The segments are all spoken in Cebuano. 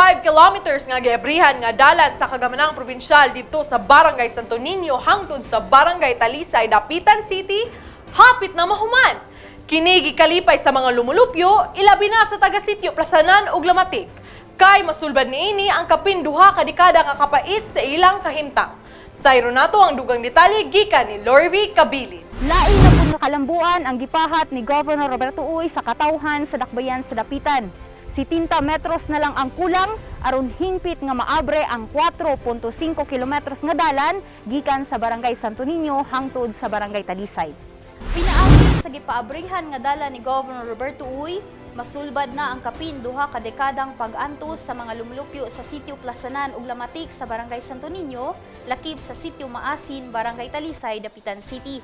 5 kilometers nga giabrihan nga dalan sa Kagamhanang Probinsyal didto sa Barangay Santo Niño hangtod sa Barangay Talisay, Dapitan City, hapit na mahuman. Kini gikalipay sa mga lumulupyo, ilabi na sa taga-sitio Plasanan ug Lamatig. Kay masulbad niini ang kapin 2 ka dekada nga kapait sa ilang kahimtang. Sayro nato ang dugang detalye gikan ni Lorvi Kabilin. Lain na pud nga kalambuan ang gipahat ni Governor Roberto Uy sa katawhan sa Dakbayan sa Dapitan. 70 metros na lang ang kulang aron hingpit nga maabre ang 4.5 kilometros nga dalan gikan sa Barangay Santo Niño hangtod sa Barangay Talisay. Pinaagi sa gipaabrihan nga dalan ni Governor Roberto Uy, masulbad na ang kapin 2 ka dekadang pag-antos sa mga lumulupyo sa Sitio Plasanan ug Lamatik sa Barangay Santo Niño, lakip sa Sitio Maasin, Barangay Talisay, Dapitan City.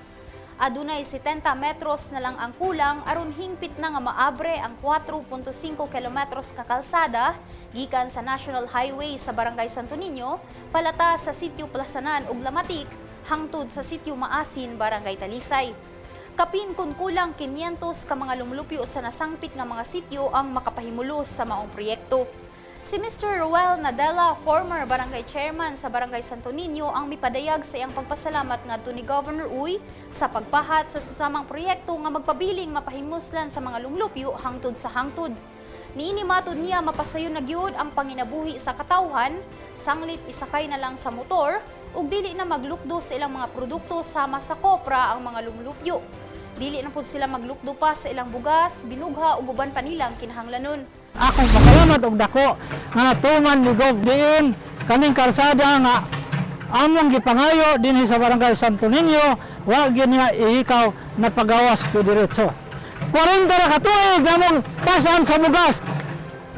Adunay 70 metros na lang ang kulang aron hingpit na nga maabre ang 4.5 kilometros ka kalsada gikan sa National Highway sa Barangay Santo Niño palata sa Sitio Plasanan ug Lamatik hangtod sa Sitio Maasin, Barangay Talisay. Kapin kun kulang 500 ka mga lumulupyo sa nasangpit nga mga sitio ang makapahimulos sa maong proyekto. Si Mr. Ruel Nadela, former barangay chairman sa Barangay Santo Niño, ang mipadayag sa iyang pagpasalamat ngadto ni Governor Uy sa pagpahat sa susamang proyekto nga magpabiling mapahimuslan sa mga lumlupyo hangtod sa hangtod. Niini, matud niya, mapasayon na gyud ang panginabuhi sa katawhan, sanglit isakay na lang sa motor ug dili na maglukdo sa ilang mga produkto sama sa kopra ang mga lumlupyo. Dili na pud sila maglukdo pa sa ilang bugas, binugha ug uban pa nilang kinahanglanon. Akong pasalamat og dako nga natuman ni Gov diin kaning karsada nga among gipangayo dinhi sa Barangay Santo Niño, wa gyud niya ihikaw na pagawas ko diretso. 40 ra ka tuig namong pasaan sa bugas.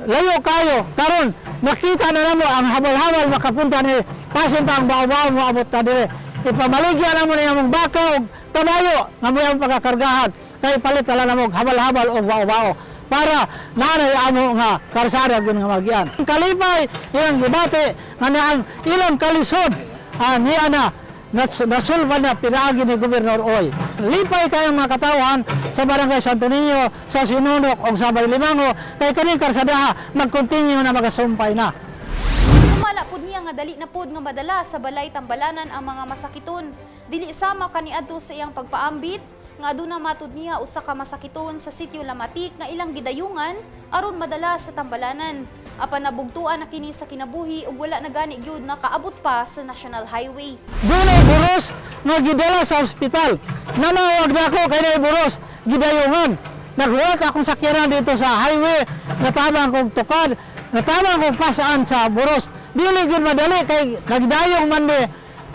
Layo kayo karon, nakita na namo ang habal-habal makapunta ni pasin pa ang bao-bao moabot ta dire. Ipamaligya namo ni among baka og kabayo nga mo ang pagkakargahan kay palit na lang namo og habal-habal og bao-bao para nanay amo nga karsada gyud nga magian. Kalipay ilang gibati nga na ang ilang kalisod niya na nasulban na pinaagi ni Gobernador Uy. Lipay kayong mga katawhan sa Barangay Santo Niño, sa Sinunok o sa Baylimango kay kaning karsadaha mag-continue na magasumpay na. Sumala pud niya nga dali na pud nga madala sa balay tambalanan ang mga masakiton. Dili sama kaniadto sa iyang pagpaambit nga aduna, matud niya, usa ka masakiton sa Sitio Lamatik nga ilang gidayungan aron madala sa tambalanan. Apan nabugtuan na kini sa kinabuhi ug wala na gani gyud nakaabot pa sa National Highway. Dunay buros nga gidala sa ospital. Nanawag na ako kay nay buros, gidayungan. Naghuwat akong sakyanan dito sa highway, natabang kong tukad, natabang kong pasaan sa buros. Dili gyud madali kay nagdayong man ni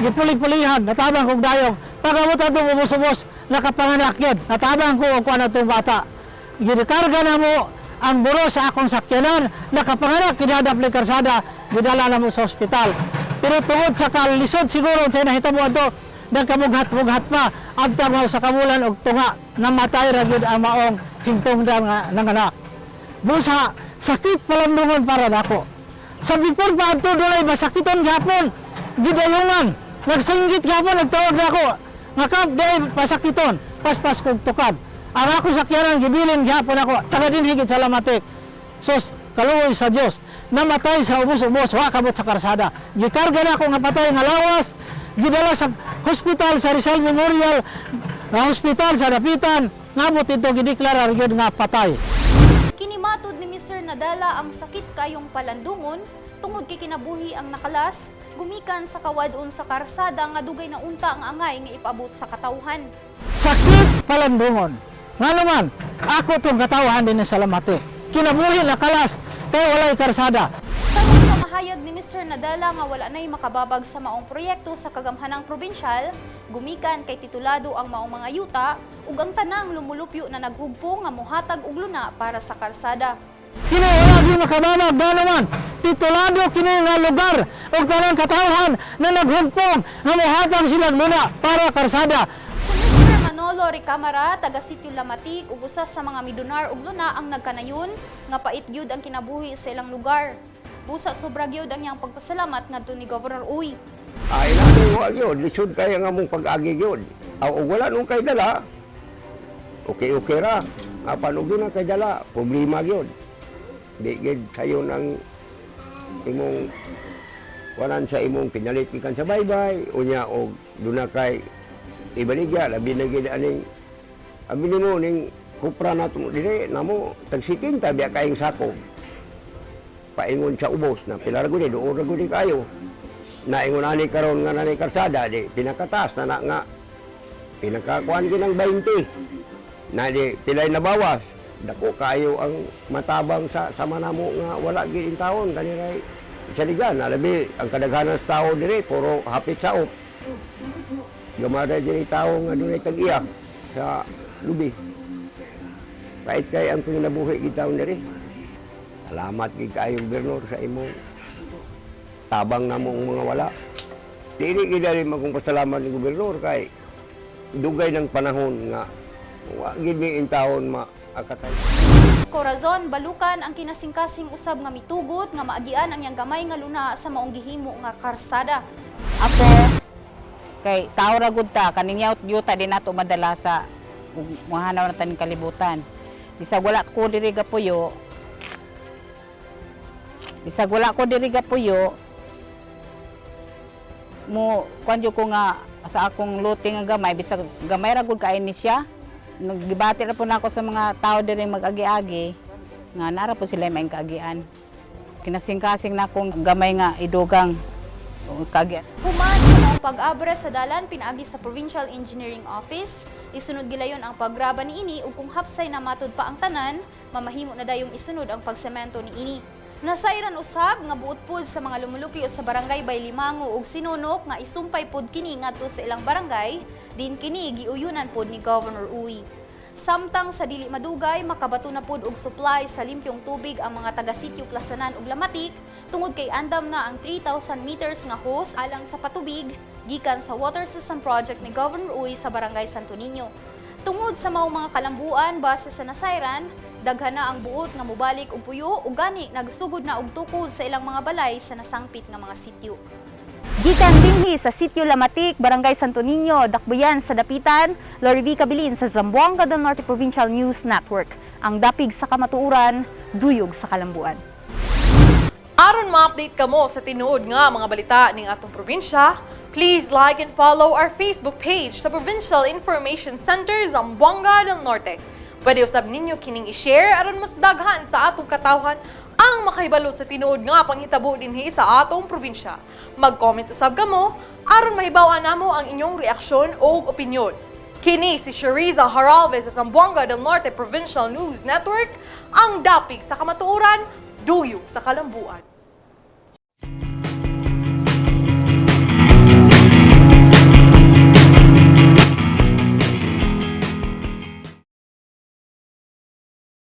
gipuli-pulihan, natabang kong dayong. Pag-abot atong ubos-ubos, nakapanganak yun. Natabang ko og kuan atong bata. Gidikarga na mo ang buros sa akong sakyanan, nakapanganak, kinadapli karsada, gidala na mo sa ospital. Pero tungod sa kalisod siguro sa nahitabo ato, nagkamughat-mughat pa, abtang mao sa kamulan og tunga, namatay ra gyud ang maong hintungdan nga nanganak. Busa, sakit palandungon para nako. Sa before pa adto dunay masakiton gihapon, gidayungan, nagsinggit gihapon, nagtawag nako, nga kap day pasakiton, paspas kog tukad. Ang ako sakyanan gibilin gihapon ako, taga dinhi gid sa Lamatik. Sos, kaluoy sa Dios. Namatay sa ubos-ubos, wa kabot sa karsada. Gikarga na ako nga patay nga lawas, gidala sa hospital sa Rizal Memorial, nga hospital sa Dapitan, nabot ito gideklara gyud nga patay. Kini, matud ni Mr. Nadala, ang sakit kayong palandungon tungod kay kinabuhi ang nakalas gumikan sa kawad-on sa karsada nga dugay na unta ang angay nga ipaabot sa katawhan. Sakit palandungon. Nga naman, ako itong katawhan din sa Lamatik. Kinabuhi na kalas, kay walay karsada. Karon sa mahayag ni Mr. Nadala nga wala na'y makababag sa maong proyekto sa kagamhanang probinsyal, gumikan kay titulado ang maong mga yuta ug ang tanang lumulupyo na naghugpo nga mohatag og luna para sa karsada. Kini wala gyud makababag nga naman, titulado kini nga lugar ug tanang katawhan na naghugpong nga mohatag silang luna para karsada. Si Mr. Manolo Ricamara, taga Sitio Lamatik ug usa sa mga midonar og luna ang nagkanayon nga pait gyud ang kinabuhi sa ilang lugar. Busa sobra gyud ang iyang pagpasalamat ngadto ni Governor Uy. Ay na wa gyud, lisod kaya nga mong pag-agi gyud. Aw og wala nung kay dala. Okay okay ra. Apan og na kay dala, problema gyud. Di gyud sayo nang Imong wanan sa imong pinalit gikan sa baybay, unya og duna kay ibaligya, labi na gid aning abi nimo ning kupra nato dire namo tag 70 biya kayong sako. Paingon sa ubos na pila ra gud ni, duol ra gud ni kayo. Naingon ani karon nga nani karsada di pinakatas na na nga pinakakuan ginang 20 na di pilay nabawas. Dako kayo ang matabang sa sama namo nga wala gid in taon kani ray saligan na labi ang kadaghanan sa tao dire puro hapit sa op. Gamara diri tao nga dunay tag-iya sa lubi. Kahit kay ang panginabuhi gid taon diri. Salamat gid kaayo, Gobernador, sa imong tabang namong mga wala. Dili gid dali magkong pasalamat ni Gobernador kay dugay ng panahon nga wa gid ni intawon maakatay. Corazon Balukan ang kinasingkasing usab nga mitugot nga maagian ang iyang gamay nga luna sa maong gihimo nga karsada. Ako kay tao ra gud ta, kaning yuta di nato madala sa ug mahanaw na taning kalibutan. Bisag wala ko diri gapuyo. Bisag wala ko diri gapuyo. Mo kuan jud ko nga sa akong luti nga gamay, bisag gamay ra gud kay ni siya. Nagdebate ra po nako sa mga tao diri mag-agi-agi nga nara po sila may kaagian. Kinasingkasing na akong gamay nga idugang kaagian. Human sa maong pag-abra sa dalan pinaagi sa Provincial Engineering Office, isunod gilayon ang paggraba niini ug kung hapsay na matud pa ang tanan, mamahimo na dayong isunod ang pagsemento niini. Nasayran usab nga buot pud sa mga lumulupyo sa barangay Baylimango ug Sinunok nga isumpay pud kini ngadto sa ilang barangay, din kini giuyunan pud ni Governor Uy. Samtang sa dili madugay, makabato na pud og supply sa limpyong tubig ang mga taga sitio Plasanan ug Lamatik tungod kay andam na ang 3,000 meters nga hose alang sa patubig gikan sa water system project ni Governor Uy sa barangay Santo Niño. Tungod sa maong mga kalambuan base sa nasayran, daghan na ang buot nga mobalik og puyo ug gani nagsugod na og tukod sa ilang mga balay sa nasangpit nga mga sitio. Gikan dinhi sa Sitio Lamatik, Barangay Santo Niño, Dakbayan sa Dapitan, Lori V. Cabilin sa Zamboanga del Norte Provincial News Network. Ang dapig sa kamatuoran, duyog sa kalambuan. Aron ma-update kamo sa tinuod nga mga balita ning atong probinsya, please like and follow our Facebook page sa Provincial Information Center, Zamboanga del Norte. Pwede usab ninyo kining i-share aron mas daghan sa atong katawhan ang makahibalo sa tinuod nga panghitabo dinhi sa atong probinsya. Mag-comment usab kamo aron mahibaw-an namo ang inyong reaksyon o opinyon. Kini si Shariza Haralves sa Zamboanga del Norte Provincial News Network, ang dapig sa kamatuoran, duyog sa kalambuan.